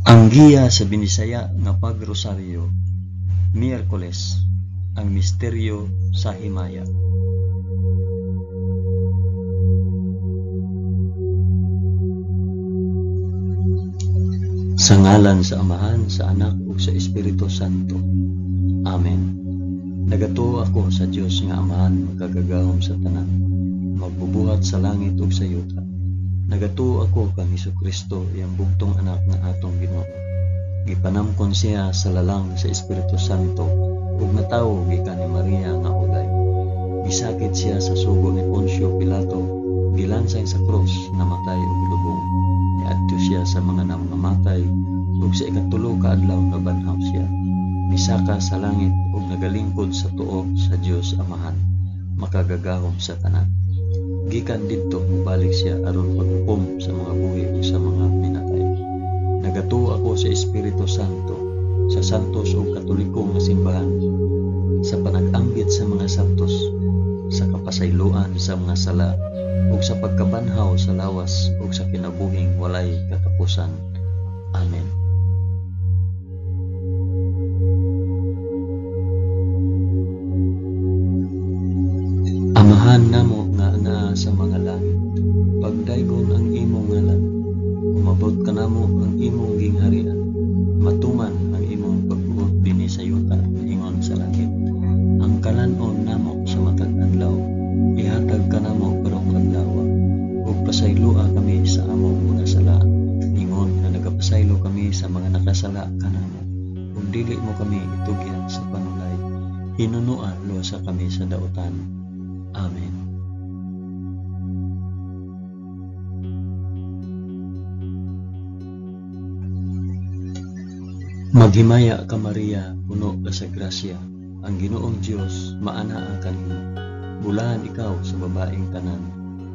Ang giya sa Binisaya nga pagrosaryo, Miyerkules, ang misteryo sa himaya. Sa ngalan sa Amahan, sa Anak ug sa Espiritu Santo. Amen. Nagatuo ako sa Dios nga Amahan makagagahom sa tanan, magbubuhat sa langit ug sa yuta. Nagatuo ako kang Hesukristo, iyang bugtong anak nga atong Ginoo. Gipanamkon siya sa lalang sa Espiritu Santo ug natawo gikan ni Maria nga uday. Gisakit siya sa sugo ni Poncio Pilato, gilansang sa krus, namatay ug gilubong. Niadto siya sa mga nangamatay ug sa ikatulo ka adlaw nabanhaw siya. Misaka sa langit ug nagalingkod sa tuo sa Dios Amahan, makagagahom sa tanan. Gikan didto mobalik siya aron paghukom sa mga buhi ug sa mga minatay. Nagatuo ako sa Espiritu Santo, sa santos ug katoliko nga simbahan, sa panag-ambit sa mga santos, sa kapasayloan sa mga sala, ug sa pagkabanhaw sa lawas ug sa kinabuhing walay katapusan. Amen. Amahan namo nga anaa sa mga langit, pagdaygon ang imong ngalan, umabot kanamo ang imong gingharian, matuman ang imong pagbuot dinhi sa yuta ingon sa langit. Ang kalan-on namo sa matag adlaw, ihatag kanamo karong adlaw, ug pasayloa kami sa among mga sala, ingon nga nagapasaylo kami sa mga nakasala kanamo, ug dili mo kami itugyan sa panulay, hinunoa luwasa kami sa dautan. Amen. Maghimaya ka Maria, puno ka sa grasya, ang Ginoong Dios maanaa kanimo. Bulahan ikaw sa babaeng tanan,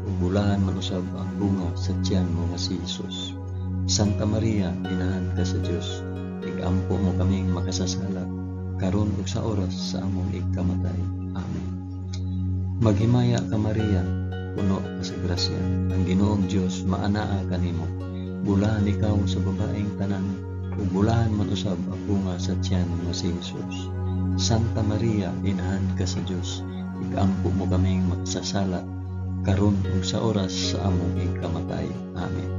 ug bulahan man usab ang bunga sa tiyan mo nga si Jesus. Santa Maria, inahan ka sa Dios, igampo mo kaming makasasala, karon ug sa oras sa among igkamatay. Amen. Maghimaya ka Maria, puno ka sa grasya, ang Ginoong Dios maanaa kanimo. Bulahan ikaw sa babaeng tanan, ug bulahan man usab ang bunga sa tiyan mo si Jesus. Santa Maria, inahan ka sa Dios, igampo mo kaming makasasala, karon ug sa oras sa among igkamatay. Amen.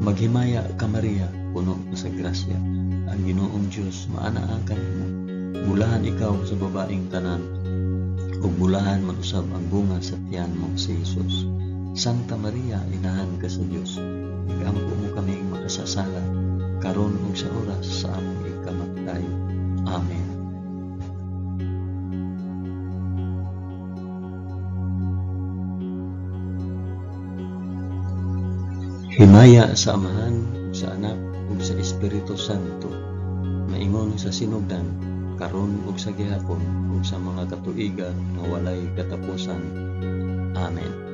Maghimaya ka Maria, puno ka sa grasya, ang Ginoong Dios maanaa kanimo. Bulahan ikaw sa babaeng tanan, ug bulahan man usab ang bunga sa tiyan mo si Jesus. Santa Maria, inahan ka sa Dios, igampo mo kaming makasasala, karon ug sa oras sa among ikamatay. Amen. Himaya sa Amahan, sa Anak, ug sa Espiritu Santo, maingon sa sinugdan, karon ug sa gihapon, ug sa mga katuigan nga walay katapusan. Amen.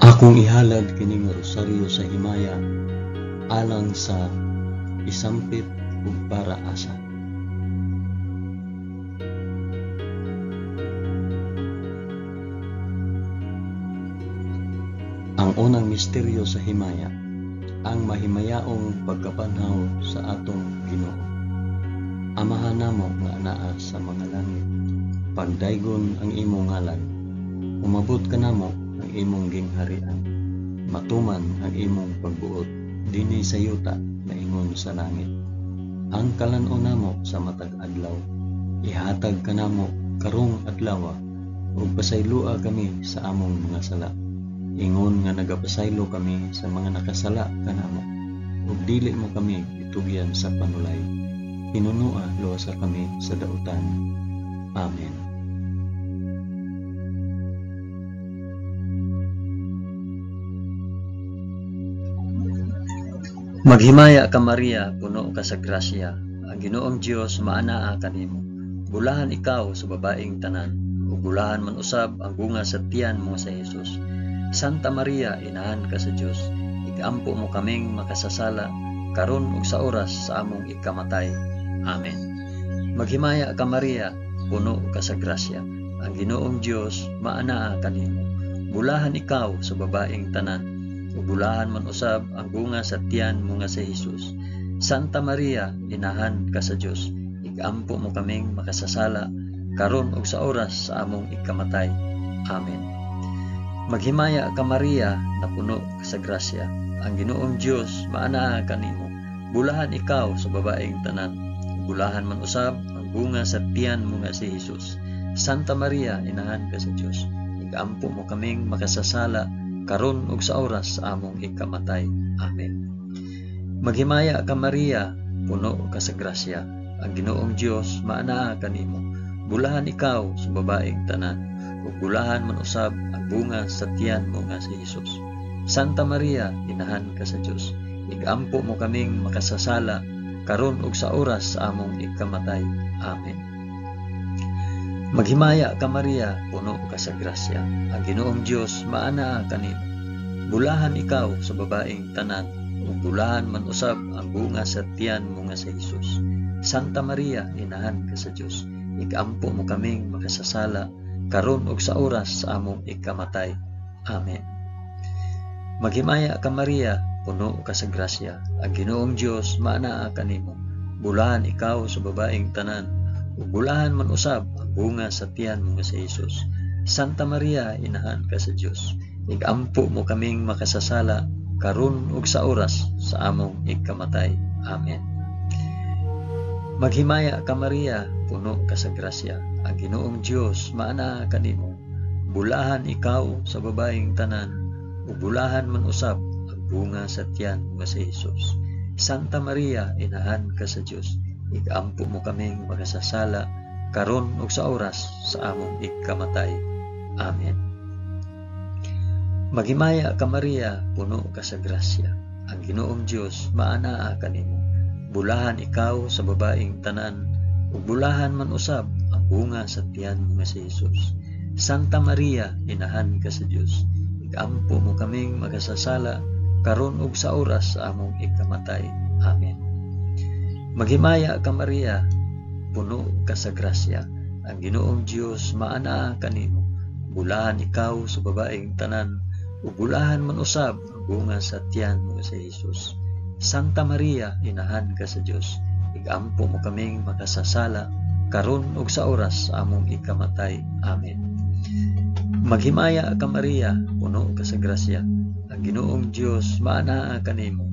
Akong ihalad kining rosaryo sa himaya alang sa isampit ug para asa. Ang unang misteryo sa himaya, ang mahimayaong pagkabanhaw sa atong Ginoo. Amahan namo nga anaa sa mga langit, pagdaygon ang imong ngalan, umabot kanamo ang imong gingharian, matuman ang imong pagbuot dinhi sa yuta maingon sa langit. Ang kalan-on namo sa matag adlaw, ihatag kanamo karong adlaw, ug pasayloa kami sa among mga sala, ingon nga nagapasaylo kami sa mga nakasala kanamo, ug dili mo kami itugyan sa panulay, hinunoa luwasa kami sa dautan. Amen. Maghimaya ka Maria, puno ka sa grasya, ang Ginoong Dios maanaa kanimo. Bulahan ikaw sa babaeng tanan, ug bulahan man usab ang bunga sa tiyan mo sa Jesus. Santa Maria, inahan ka sa Dios, igampo mo kaming makasasala, karon ug sa oras sa among ikamatay. Amen. Maghimaya ka Maria, puno ka sa grasya, ang Ginoong Dios maanaa kanimo. Bulahan ikaw sa babaeng tanan, ug bulahan man usab ang bunga sa tiyan mo nga si Hesus. Santa Maria, inahan ka sa Dios, igampo mo kaming makasasala karon ug sa oras sa among ikamatay. Amen. Maghimaya ka Maria, napuno ka sa grasya. Ang Ginoong Dios maanaa kanimo. Bulahan ikaw sa babaeng tanan. Bulahan man usab ang bunga sa tiyan mo nga si Hesus. Santa Maria, inahan ka sa Dios, igampo mo kaming makasasala karon ug sa oras sa among ikamatay. Amen. Maghimaya ka Maria, puno ka sa grasya. Ang Ginoong Dios maanaa kanimo. Bulahan ikaw sa babaeng tanan, ug bulahan man usab ang bunga sa tiyan mo nga si Hesus. Santa Maria, inahan ka sa Dios, igampo mo kaming makasasala karon ug sa oras sa among ikamatay. Amen. Maghimaya ka Maria, puno ka sa grasya. Ang Ginoong Dios maanaa kanimo. Bulahan ikaw sa babaeng tanan, ug bulahan man usab ang bunga sa tiyan mo nga si Hesus. Santa Maria, inahan ka sa Dios, igampo mo kaming makasasala karon ug sa oras sa among ikamatay. Amen. Maghimaya ka Maria, puno ka sa grasya. Ang Ginoong Dios maanaa kanimo. Bulahan ikaw sa babaeng tanan, ug bulahan man usab ang bunga sa tiyan mo nga si Hesus. Santa Maria, inahan ka sa Dios, igampo mo kaming makasasala karon ug sa oras sa among ikamatay. Amen. Maghimaya ka Maria, puno ka sa grasya. Ang Ginoong Dios maanaa kanimo. Bulahan ikaw sa babaeng tanan, ug bulahan man usab ang bunga sa tiyan mo nga si Hesus. Santa Maria, inahan ka sa Dios, igampo mo kaming makasasala karon ug sa oras sa among ikamatay. Amen. Maghimaya ka Maria, puno ka sa grasya. Ang Ginoong Dios maanaa kanimo. Bulahan ikaw sa babaeng tanan, ug bulahan man usab ang bunga sa tiyan mo nga si Hesus. Santa Maria, inahan ka sa Dios, igampo mo kaming makasasala karon ug sa oras sa among ikamatay. Amen. Maghimaya ka Maria, puno ka sa grasya. Ang Ginoong Dios maanaa kanimo. Bulahan ikaw sa babaeng tanan, ug bulahan man usab ang bunga sa tiyan mo nga si Hesus. Santa Maria, inahan ka sa Dios, igampo mo kaming makasasala karon ug sa oras sa among ikamatay. Amen. Maghimaya ka Maria, puno ka sa grasya. Ang Ginoong Dios maanaa kanimo.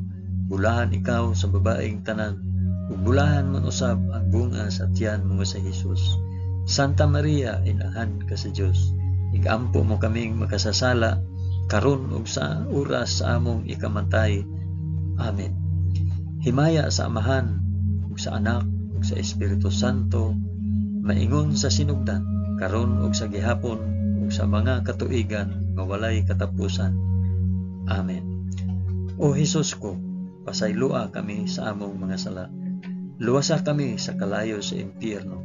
Bulahan ikaw sa babaeng tanan, ug bulahan man usab ang bunga sa tiyan mo nga si Hesus. Santa Maria, inahan ka sa Dios, igampo mo kaming makasasala karon ug sa oras sa among ikamatay. Amen. Himaya sa Amahan ug sa Anak ug sa Espiritu Santo, maingon sa sinugdan, karon ug sa gihapon ug sa mga katuigan nga walay katapusan. Amen. O Hesus ko, pasayloa kami sa among mga sala. Luwasa kami sa kalayo sa impyerno,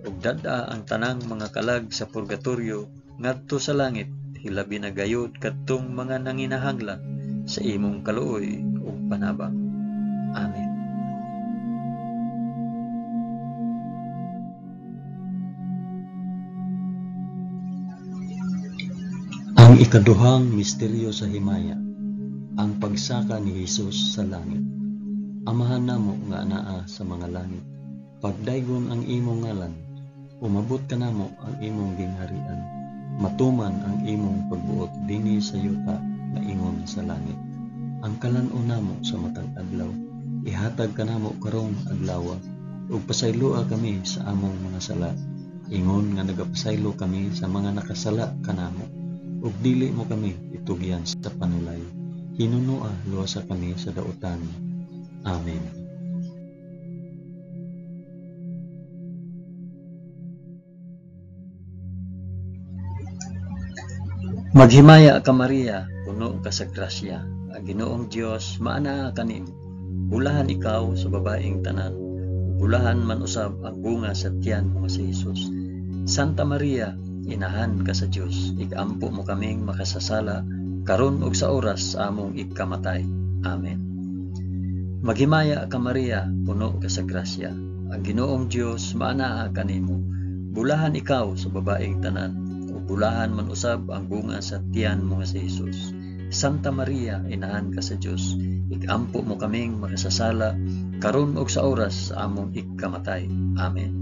ug dad-a ang tanang mga kalag sa purgatorio ngadto sa langit, hilabi na gayud kadtong mga nanginahanglan sa imong kaluoy ug panabang. Amen. Ang ikaduhang misteryo sa himaya, ang pagsaka ni Hesus sa langit. Amahan namo nga anaa sa mga langit, pagdaygon ang imong ngalan, umabot kanamo ang imong gingharian, matuman ang imong pagbuot dinhi sa yuta maingon sa langit. Ang kalan-on namo sa matag adlaw, ihatag kanamo karong adlawa, ug pasayloa kami sa among mga sala, ingon nga nagapasaylo kami sa mga nakasala kanamo, ug dili mo kami itugyan sa panulay. Hinunoa luwasa kami sa dautan. Amen. Maghimaya ka Maria, puno ka sa grasya. Ang Ginoong Dios maanaa kanimo. Bulahan ikaw sa babaeng tanan, bulahan man usab ang bunga sa tiyan mo nga si Hesus. Santa Maria, inahan ka sa Dios, igampo mo kaming makasasala karon ug sa oras sa among ikamatay. Amen. Maghimaya ka Maria, puno ka sa grasya. Ang Ginoong Dios maanaa kanimo. Bulahan ikaw sa babaeng tanan, ug bulahan man usab ang bunga sa tiyan mo nga si Hesus. Santa Maria, inahan ka sa Dios, ikampo mo kaming makasasala karon ug sa oras sa among ikamatay. Amen.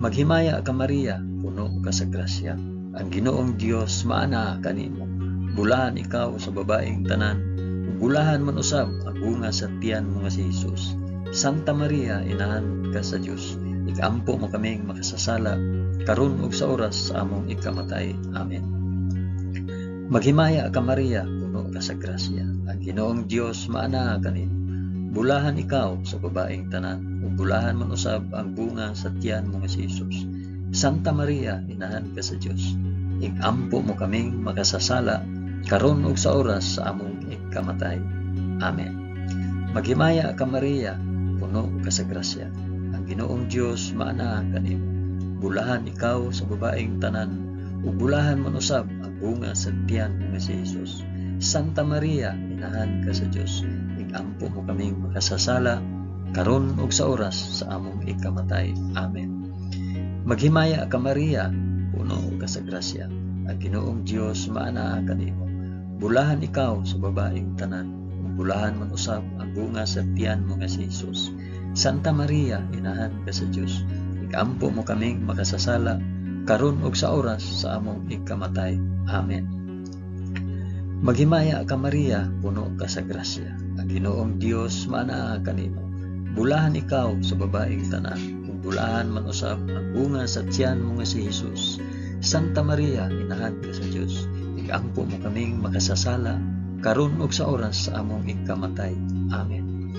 Maghimaya ka Maria, puno ka sa grasya. Ang Ginoong Dios maanaa kanimo. Bulahan ikaw sa babaeng tanan, ug bulahan man usab ang bunga sa tiyan mo nga si Hesus. Santa Maria, inahan ka sa Dios, ikampo mo kaming makasasala karon ug sa oras sa among ikamatay. Amen. Maghimaya ka Maria, puno ka sa grasya. Ang Ginoong Dios maanaa kanimo. Bulahan ikaw sa babaeng tanan, ug bulahan man usab ang bunga sa tiyan mo nga si Hesus. Santa Maria, inahan ka sa Dios, ikampo mo kaming makasasala karon ug sa oras sa among ikamatay. Amen. Maghimaya ka Maria, puno ka sa grasya. Ang Ginoong Dios maanaa kanimo. Bulahan ikaw sa babaeng tanan, ug bulahan man usab ang bunga sa tiyan mo nga si Hesus. Santa Maria, inahan ka sa Dios, ikampo mo kaming makasasala karon ug sa oras sa among ikamatay. Amen. Maghimaya ka Maria, puno ka sa grasya. Ang Ginoong Dios maanaa kanimo. Bulahan ikaw sa babaeng tanan, ug bulahan man usab ang bunga sa tiyan mo nga si Hesus. Santa Maria, inahan ka sa Dios, ikampo mo kaming makasasala karon ug sa oras sa among ikamatay. Amen. Maghimaya ka Maria, puno ka sa grasya. Ang Ginoong Dios maanaa kanimo. Bulahan ikaw sa babaeng tanan, ug bulahan man usab ang bunga sa tiyan mo nga si Hesus. Santa Maria, inahan ka sa Dios, ikampo mo kaming makasasala karon ug sa oras sa among ikamatay. Amen.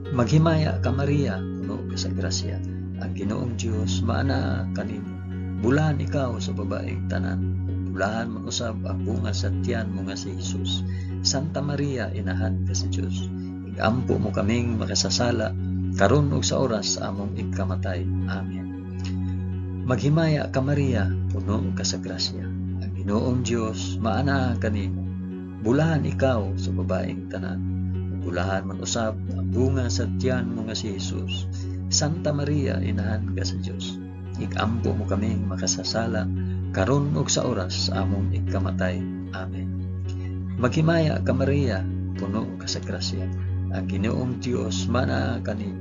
Maghimaya ka Maria, puno ka sa grasya. Ang Ginoong Dios maanaa kanimo. Bulahan ikaw sa babaeng tanan, ug bulahan man usab ang bunga sa tiyan mo nga si Hesus. Santa Maria, inahan ka sa Dios, ikampo mo kaming makasasala karon ug sa oras sa among ikamatay. Amen. Maghimaya ka Maria, puno ka sa grasya. Ang Ginoong Dios maanaa kanimo. Bulahan ikaw sa babaeng tanan, ug bulahan man usab ang bunga sa tiyan mo nga si Hesus. Santa Maria, inahan ka sa Dios, ikampo mo kaming makasasala karon ug sa oras sa among ikamatay. Amen. Maghimaya ka Maria, puno ka sa grasya. Ang Ginoong Dios maanaa kanimo.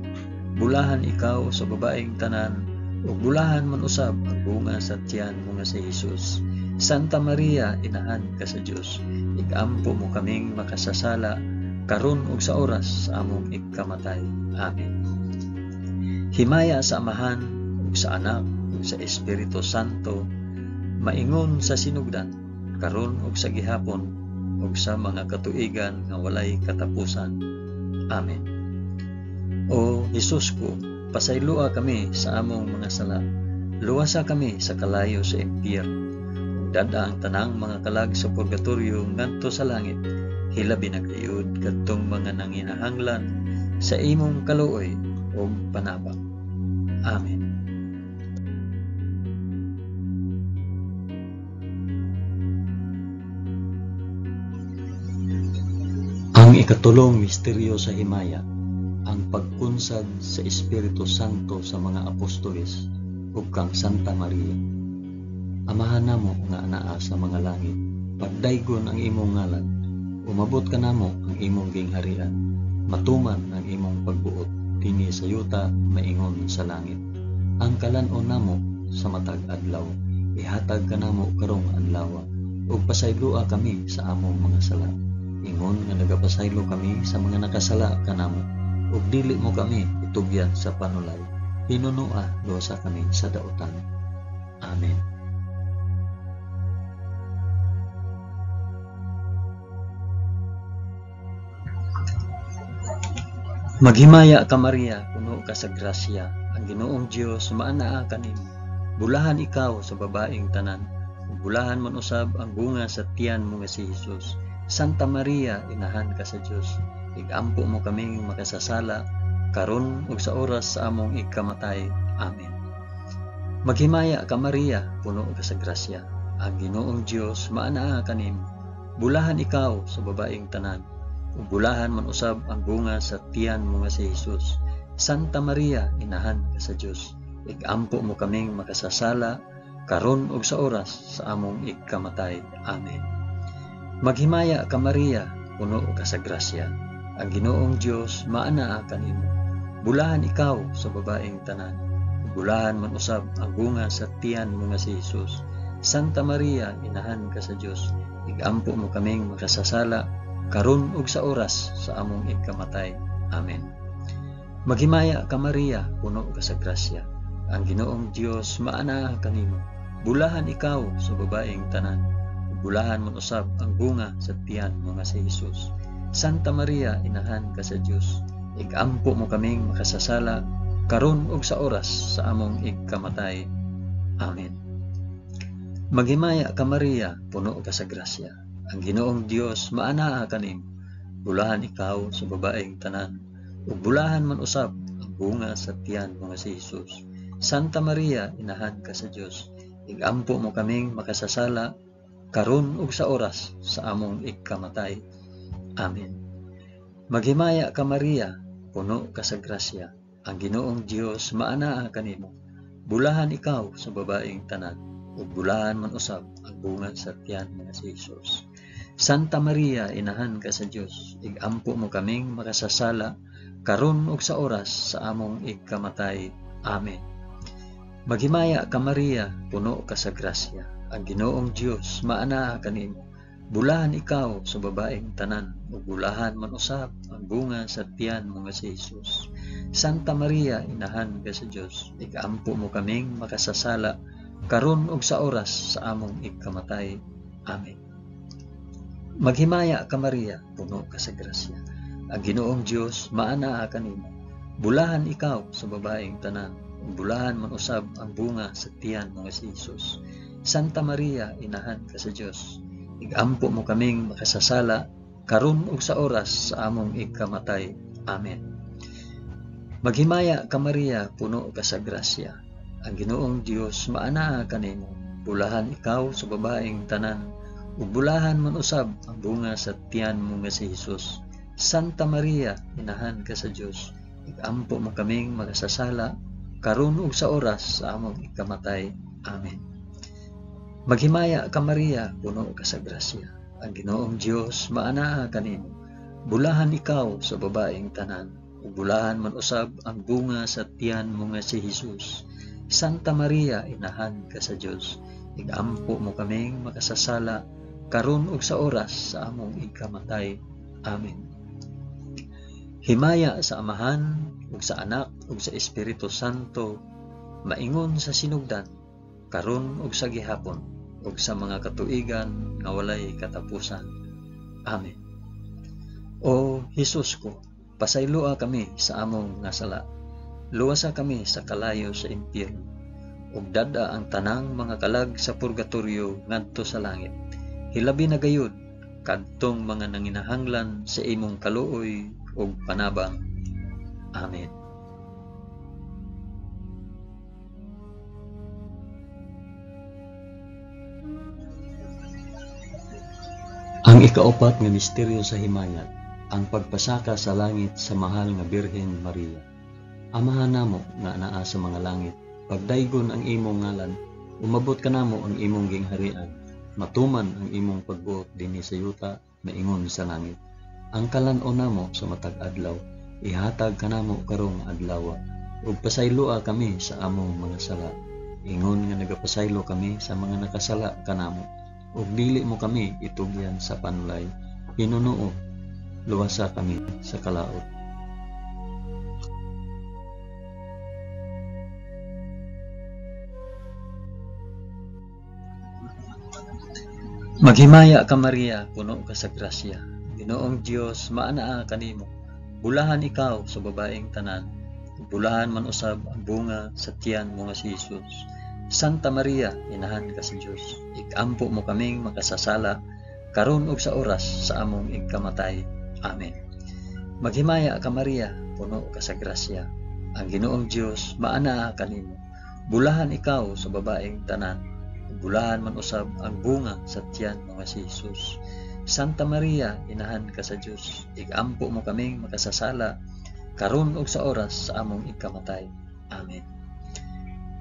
Bulahan ikaw sa babaeng tanan, ug bulahan man usab ang bunga sa tiyan mo nga si Hesus. Santa Maria, inahan ka sa Dios, ikampo mo kaming makasasala karon ug sa oras sa among ikamatay. Amen. Himaya sa Amahan ug sa Anak ug sa Espiritu Santo, maingon sa sinugdan, karon ug sa gihapon ug sa mga katuigan nga walay katapusan. Amen. O Hesus ko, pasayloa kami sa among mga sala. Luwasa kami sa kalayo sa impyerno. Ug dad-a ang tanang mga kalag sa purgatorio ngadto sa langit. Hilabi na gayud kadtong mga nanginahanglan sa imong kaluoy ug panabang. Amen. Ang ikatulong misteryo sa himaya, ang pagkunsad sa Espiritu Santo sa mga apostoles ug kang Santa Maria. Amahan namo nga anaa sa mga langit, pagdaygon ang imong ngalan, umabot kanamo ang imong gingharian, matuman ang imong pagbuot dinhi sa yuta maingon sa langit. Ang kalan-on namo sa matag adlaw, ihatag kanamo karong adlaw, ug pasayloa kami sa among mga sala, ingon nga nagapasaylo kami sa mga nakasala kanamo, ug dili mo kami itugyan sa panulay, hinunoa luwasa kami sa dautan. Amen. Maghimaya ka Maria, puno ka sa grasya, ang Ginoong Dios maanaa kanimo. Bulahan ikaw sa babaeng tanan, ug bulahan man usab ang bunga sa tiyan mo nga si Hesus. Santa Maria, inahan ka sa Dios, igampo mo kaming makasasala karon ug sa oras sa among ikamatay. Amen. Maghimaya ka Maria, puno ka sa grasya, ang Ginoong Dios maanaa kanimo. Bulahan ikaw sa babaeng tanan, ug bulahan man usab ang bunga sa tiyan mo nga si Hesus. Santa Maria, inahan ka sa Dios, igampo mo kaming makasasala karon ug sa oras sa among ikamatay. Amen. Maghimaya ka Maria, puno ka sa grasya. Ang Ginoong Dios maanaa kanimo. Bulahan ikaw sa babaeng tanan. Bulahan man usab ang bunga sa tiyan mo nga si Jesus. Santa Maria, inahan ka sa Dios, igampo mo kaming makasasala karon ug sa oras sa among ikamatay. Amen. Maghimaya ka Maria, puno ka sa grasya. Ang Ginoong Dios maanaa kanimo. Bulahan ikaw sa babaeng tanan. Bulahan man usab ang bunga sa tiyan mo nga si Jesus. Santa Maria, inahan ka sa Dios, igampo mo kaming makasasala karon ug sa oras sa among ikamatay. Amen. Maghimaya ka Maria, puno ka sa grasya. Ang Ginoong Dios maanaa kanimo. Bulahan ikaw sa babaeng tanan, ug bulahan man usab ang bunga sa tiyan mo nga si Jesus. Santa Maria, inahan ka sa Dios, igampo mo kaming makasasala karon ug sa oras sa among ikamatay. Amen. Maghimaya ka Maria, puno ka sa grasya. Ang Ginoong Dios maanaa kanimo. Bulahan ikaw sa babaeng tanan, ug bulahan man usab ang bunga sa tiyan mo nga si Jesus. Santa Maria, inahan ka sa Dios, igampo mo kaming makasasala karon ug sa oras sa among ikamatay. Amen. Maghimaya ka Maria, puno ka sa grasya. Ang Ginoong Dios maanaa kanimo. Bulahan ikaw sa babaeng tanan, ug bulahan man usab ang bunga sa tiyan mo nga si Jesus. Santa Maria, inahan ka sa Dios, igampo mo kaming makasasala karon ug sa oras sa among ikamatay. Amen. Maghimaya ka Maria, puno ka sa grasya. Ang Ginoong Dios maanaa kanimo. Bulahan ikaw sa babaeng tanan, ug bulahan man usab ang bunga sa tiyan mo nga si Jesus. Santa Maria, inahan ka sa Dios, igampo mo kaming makasasala karon ug sa oras sa among ikamatay. Amen. Maghimaya ka Maria, puno ka sa grasya. Ang Ginoong Dios maanaa kanimo. Bulahan ikaw sa babaeng tanan, ug bulahan man usab ang bunga sa tiyan mo nga si Jesus. Santa Maria, inahan ka sa Dios, igampo mo kaming makasasala karon ug sa oras sa among ikamatay. Amen. Maghimaya ka Maria, puno ka sa grasya. Ang Ginoong Dios maanaa kanimo. Bulahan ikaw sa babaeng tanan, ug bulahan man usab ang bunga sa tiyan mo nga si Jesus. Santa Maria, inahan ka sa Dios, igampo mo kaming makasasala karon ug sa oras sa among ikamatay. Amen. Himaya sa Amahan ug sa Anak ug sa Espiritu Santo, maingon sa sinugdan, karon ug sa gihapon, ug sa mga katuigan nga walay katapusan. Amen. O Hesus ko, pasayloa kami sa among nga sala. Luwasa kami sa kalayo sa impyerno, ug dad-a ang tanang mga kalag sa purgatorio ngadto sa langit. Hilabi na gayud kadtong mga nanginahanglan sa imong kaluoy ug panabang. Amen. Ang ikaupat nga misteryo sa himaya, ang pagpasaka sa langit sa mahal nga Birhen Maria. Amahan namo nga anaa sa mga langit, pagdaygon ang imong ngalan, umabot kanamo ang imong gingharian, matuman ang imong pagbuot dinhi sa yuta maingon sa langit. Ang kalan-on namo sa matag adlaw, ihatag kanamo karong adlaw, ug pasayloa kami sa among mga sala, ingon nga nagapasaylo kami sa mga nakasala kanamo, ug dili mo kami itugyan sa panulay, hinunuo, luwasa kami sa kalaot. Maghimaya ka Maria, puno ka sa grasya. Ginoong Dios maanaa kanimo. Bulahan ikaw sa babaeng tanan, bulahan man usab ang bunga sa tiyan mo nga si Jesus. Santa Maria, inahan ka sa Dios, ikampo mo kaming makasasala karon ug sa oras sa among ikamatay. Amen. Maghimaya ka Maria, puno ka sa grasya. Ang Ginoong Dios maanaa kanimo. Bulahan ikaw sa babaeng tanan, bulahan man usab ang bunga sa tiyan mo nga si Jesus. Santa Maria, inahan ka sa Dios, igampo mo kaming makasasala karon ug sa oras sa among ikamatay. Amen.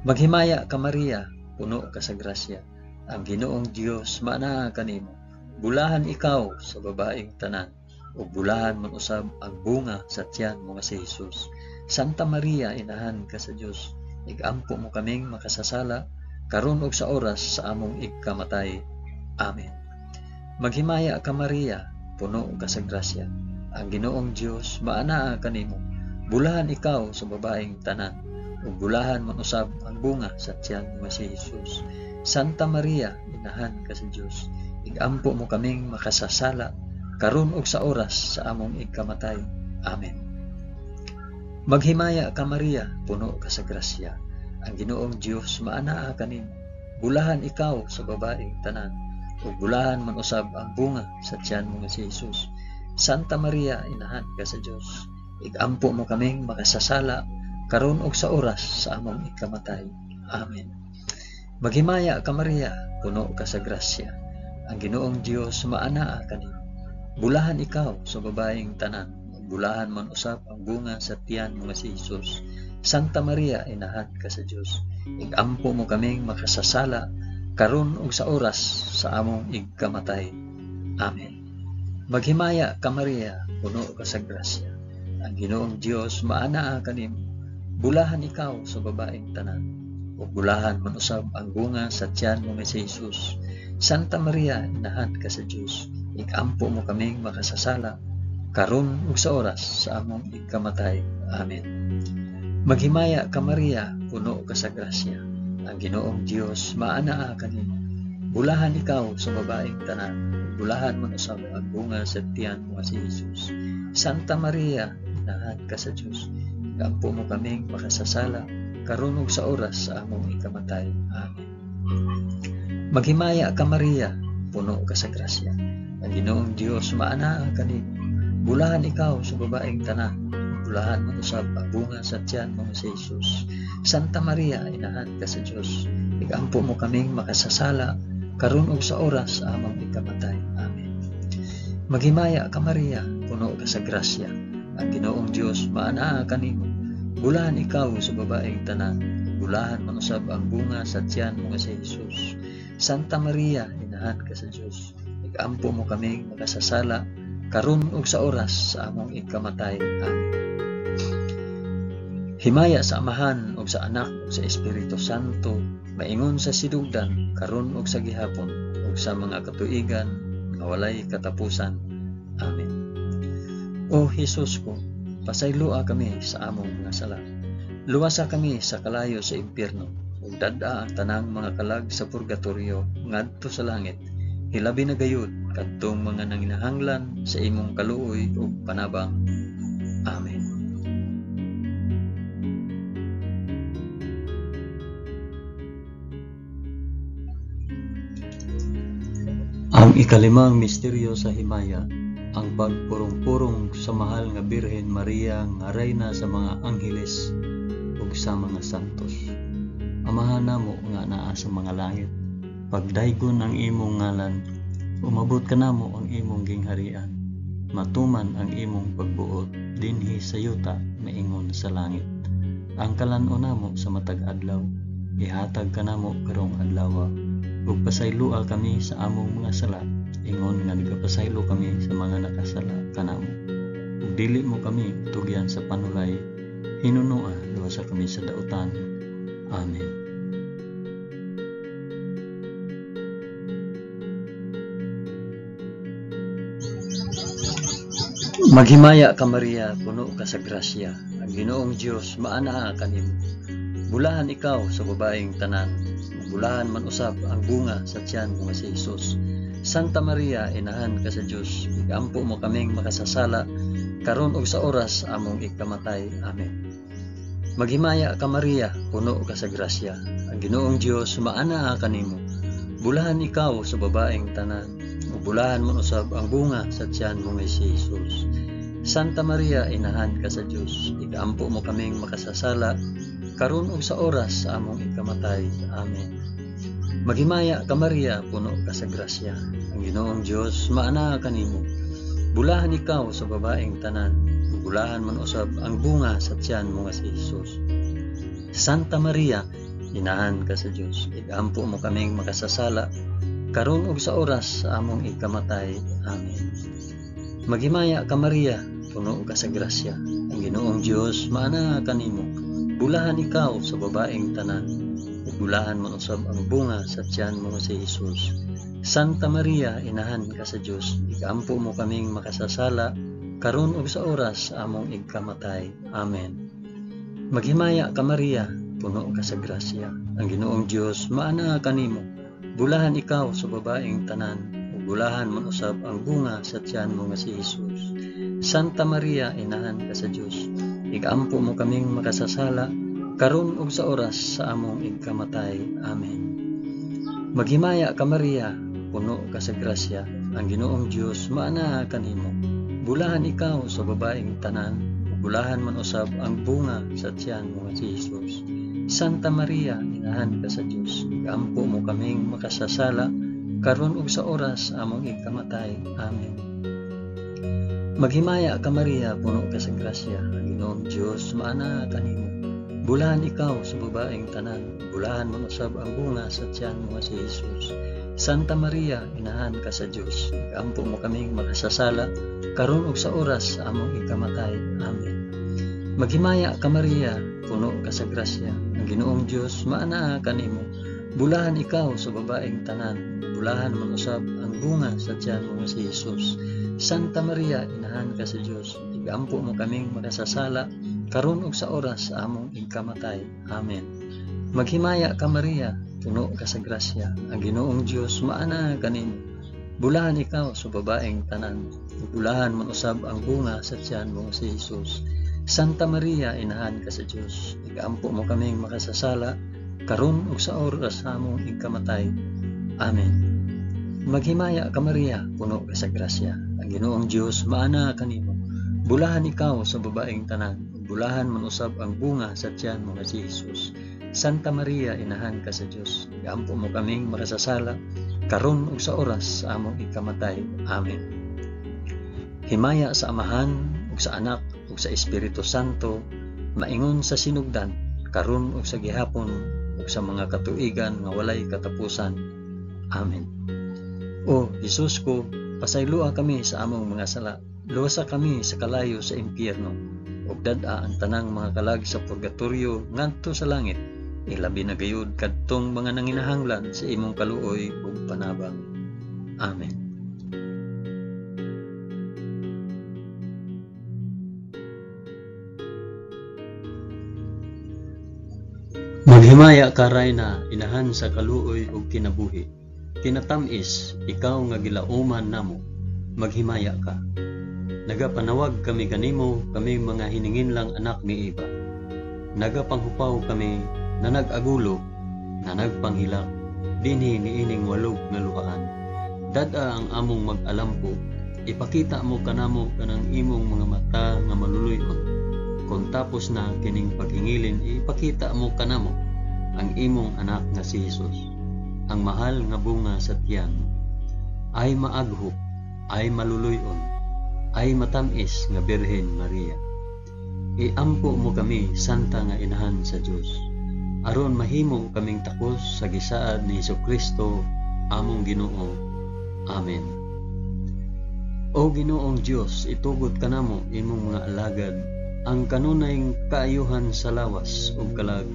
Maghimaya ka Maria, puno ka sa grasya. Ang Ginoong Dios maanaa kanimo. Bulahan ikaw sa babaeng tanan, ug bulahan man usab ang bunga sa tiyan mo nga si Jesus. Santa Maria, inahan ka sa Dios, igampo mo kaming makasasala, karon ug sa oras sa among igkamatay. Amen. Maghimaya ka Maria, puno ka sa grasya. Ang Ginoong Dios maanaa kanimo. Bulahan ikaw sa babaeng tanan, ug bulahan man usab ang bunga sa tiyan mo nga si Jesus. Santa Maria, inahan ka sa Dios, igampo mo kaming makasasala, karon ug sa oras sa among igkamatay. Amen. Maghimaya ka Maria, puno ka sa grasya. Ang Ginoong Dios maanaa kanimo. Bulahan ikaw sa babaeng tanan, ug bulahan man usab ang bunga sa tiyan mo nga si Jesus. Santa Maria, inahan ka sa Dios, igampo mo kaming makasasala, karon ug sa oras sa among ikamatay. Amen. Maghimaya ka Maria, puno ka sa grasya. Ang Ginoong Dios maanaa kanimo. Bulahan ikaw sa babaeng tanan, ug bulahan man usab ang bunga sa tiyan mo nga si Jesus. Santa Maria, inahan ka sa Dios, igampo mo kaming makasasala, karon ug sa oras sa among igkamatay. Amen. Maghimaya ka Maria, puno ka sa grasya. Ang Ginoong Dios maanaa kanimo. Bulahan ikaw sa babaeng tanan, ug bulahan man usab ang bunga sa tiyan mo nga si Jesus. Santa Maria, inahan ka sa Dios, igampo mo kaming makasasala, karon ug sa oras sa among igkamatay. Amen. Maghimaya ka Maria, puno ka sa grasya. Ang Ginoong Dios maanaa kanimo. Bulahan ikaw sa babaeng tanan, ug bulahan man usab ang bunga sa tiyan mo nga si Jesus. Santa Maria, inahan ka sa Dios, igampo mo kaming makasasala, karon ug sa oras sa among ikamatay. Amen. Maghimaya ka Maria, puno ka sa grasya. Ang Ginoong Dios maanaa kanimo. Bulahan ikaw sa babaeng tanan, ug bulahan man usab ang bunga sa tiyan mo nga si Jesus. Santa Maria, inahan ka sa Dios, igampo mo kaming makasasala, karon ug sa oras sa among ikamatay. Amen. Maghimaya ka Maria, puno ka sa grasya. Ang Ginoong Dios maanaa kanimo. Bulahan ikaw sa babaeng tanan, ug bulahan man usab ang bunga sa tiyan mo nga si Jesus. Santa Maria, inahan ka sa Dios, igampo mo kaming makasasala, karon ug sa oras sa among ikamatay. Amen. Himaya sa Amahan ug sa Anak ug sa Espiritu Santo, maingon sa sinugdan, karon ug sa gihapon, ug sa mga katuigan nga walay katapusan. Amen. O Hesus ko, pasayloa kami sa among mga sala. Luwasa kami sa kalayo sa impyerno, ug dad-a ang tanang mga kalag sa purgatorio ngadto sa langit. Hilabi na gayud kadtong mga nanginahanglan sa imong kaluoy ug panabang. Amen. Ang ikalimang misteryo sa himaya, ang pagpurong-purong sa mahal nga Birhen Maria nga reyna sa mga angheles ug sa mga santos. Amahan namo nga naa sa mga langit, pagdaygon ang imong ngalan, umabot kanamo ang imong gingharian, matuman ang imong pagbuot dinhi sa yuta maingon sa langit. Ang kalan-on namo sa matag adlaw, ihatag kanamo karong adlawa, ug pasayloa kami sa among mga sala, ingon nga nagapasaylo kami sa mga nakasala kanamo. Ug dili mo kami tugyan sa panulay, hinunoa luwasa kami sa dautan. Amen. Maghimaya ka Maria, puno ka sa grasya. Ang Ginoong Dios maanaa kanimo. Bulahan ikaw sa babaeng tanan, bulahan man usab ang bunga sa tiyan mo nga si Jesus. Santa Maria, inahan ka sa Dios, igampo mo kaming makasasala, karon ug sa oras among ikamatay. Amen. Maghimaya ka Maria, puno ka sa grasya. Ang Ginoong Dios maanaa kanimo. Bulahan ikaw sa babaeng tanan, ug bulahan man usab ang bunga sa tiyan mo nga si Jesus. Santa Maria, inahan ka sa Dios, igampo mo kaming makasasala, karon ug sa oras sa among ikamatay. Amen. Maghimaya ka Maria, puno ka sa grasya. Ang Ginoong Dios maanaa kanimo. Bulahan ikaw sa babaeng tanan, ug bulahan man usab ang bunga sa tiyan mo nga si Jesus. Santa Maria, inahan ka sa Dios, igampo mo kaming makasasala, karon ug sa oras sa among ikamatay. Amen. Maghimaya ka Maria, puno ka sa grasya, ang Ginoong Dios maanaa kanimo. Bulahan ikaw sa babaeng tanan, ug bulahan man usab ang bunga sa tiyan mo si Jesus. Santa Maria, inahan ka sa Dios, ikampo mo kaming makasasala, karon ug sa oras sa among ikamatay. Amen. Maghimaya ka Maria, puno ka sa grasya, ang Ginoong Dios maanaa kanimo. Bulahan ikaw sa babaeng tanan, ug bulahan man usab ang bunga sa tiyan mo nga si Jesus. Santa Maria, inahan ka sa Dios, ikampo mo kaming makasasala, karon ug sa oras sa among ikamatay. Amen. Maghimaya ka Maria, puno ka sa grasya, ang Ginoong Dios maanaa kanimo. Bulahan ikaw sa babaeng tanan, ug bulahan man usab ang bunga sa tiyan mo nga si Jesus. Santa Maria, inahan ka sa Dios, ikampo mo kaming makasasala, karon ug sa oras among ikamatay. Amen. Maghimaya ka Maria, puno ka sa grasya, ang Ginoong Dios maanaa kanimo. Bulahan ikaw sa babaeng tanan, bulahan man usab ang bunga sa tiyan mo nga si Jesus. Santa Maria, inahan ka sa Dios, ikampo mo kaming makasasala, karon ug sa oras sa among ikamatay. Amen. Maghimaya ka Maria, puno ka sa grasya, ang Ginoong Dios maanaa kanimo. Bulahan ikaw sa babaeng tanan, bulahan man usab ang bunga sa tiyan mo nga si Jesus. Santa Maria, inahan ka sa Dios, igampo mo kaming makasasala, karon ug sa oras sa among ikamatay. Amen. Maghimaya ka Maria, puno ka sa grasya, ang Ginoong Dios maanaa kanimo. Bulahan ikaw sa babaeng tanan, bulahan man usab ang bunga sa tiyan mo si Jesus. Santa Maria, inahan ka sa Dios, igampo mo kaming makasasala, karon ug sa oras sa among ikamatay. Amen. Maghimaya ka Maria, puno ka sa grasya, ang Ginoong Dios maanaa kanimo. Bulahan ikaw sa babaeng tanan, bulahan man usab ang bunga sa tiyan mo nga si Jesus. Santa Maria, inahan ka sa Dios, igampo mo kaming makasasala, karon ug sa oras sa among ikamatay. Amen. Himaya sa Amahan ug sa Anak ug sa Espiritu Santo, maingon sa sinugdan, karon ug sa gihapon ug sa mga katuigan nga walay katapusan. Amen. O Jesus ko, pasayloa kami sa among mga sala, luwasa kami sa kalayo sa impyerno, ug dad-a ang tanang mga kalag sa purgatorio ngadto sa langit, ilabi na gayud kadtong mga nanginahanglan sa imong kaluoy ug panabang. Amen. Maghimaya ka Rayna, inahan sa kaluoy ug kinabuhi. Kinatam-is, ikaw nga gilauman namo, maghimaya ka. Nagapanawag kami kanimo, kami mga hininginlang anak ni Eva. Nagapanghupaw kami na nag-agulo, na nagpanghilak, dinhi niining walog nga luhaan. Dad-a ang among mag-alampo, ipakita mo kanamo kanang imong mga mata nga maluluy-on. Kung tapos na kining paghingilin, ipakita mo kanamo ang imong anak nga si Jesus, ang mahal nga bunga sa tiyan. Ay maaghop, ay maluluy-on, ay matamis nga Birhen Maria. Iampo mo kami, Santa nga Inahan sa Dios, aron mahimo kaming takos sa gisaad ni Hesukristo among Ginoo. Amen. O Ginoong Dios, itugot kanamo imong mga alagad ang kanunay kaayuhan sa lawas ug kalag,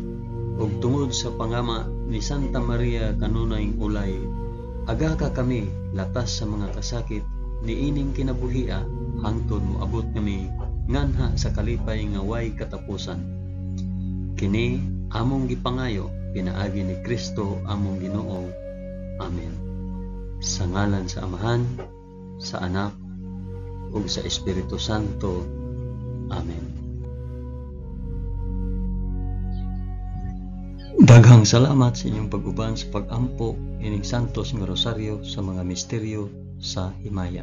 ug tungod sa pangama ni Santa Maria kanunay ulay, aga ka kami latas sa mga kasakit niining kinabuhia hangtod moabot kami nganha sa kalipay nga way katapusan. Kini among gipangayo pinaagi ni Kristo among Ginoo. Amen. Sa ngalan sa Amahan, sa Anak, ug sa Espiritu Santo. Amen. Daghang salamat sa inyong pag-uban sa pag-ampo ining Santos nga Rosaryo sa mga misteryo sa himaya.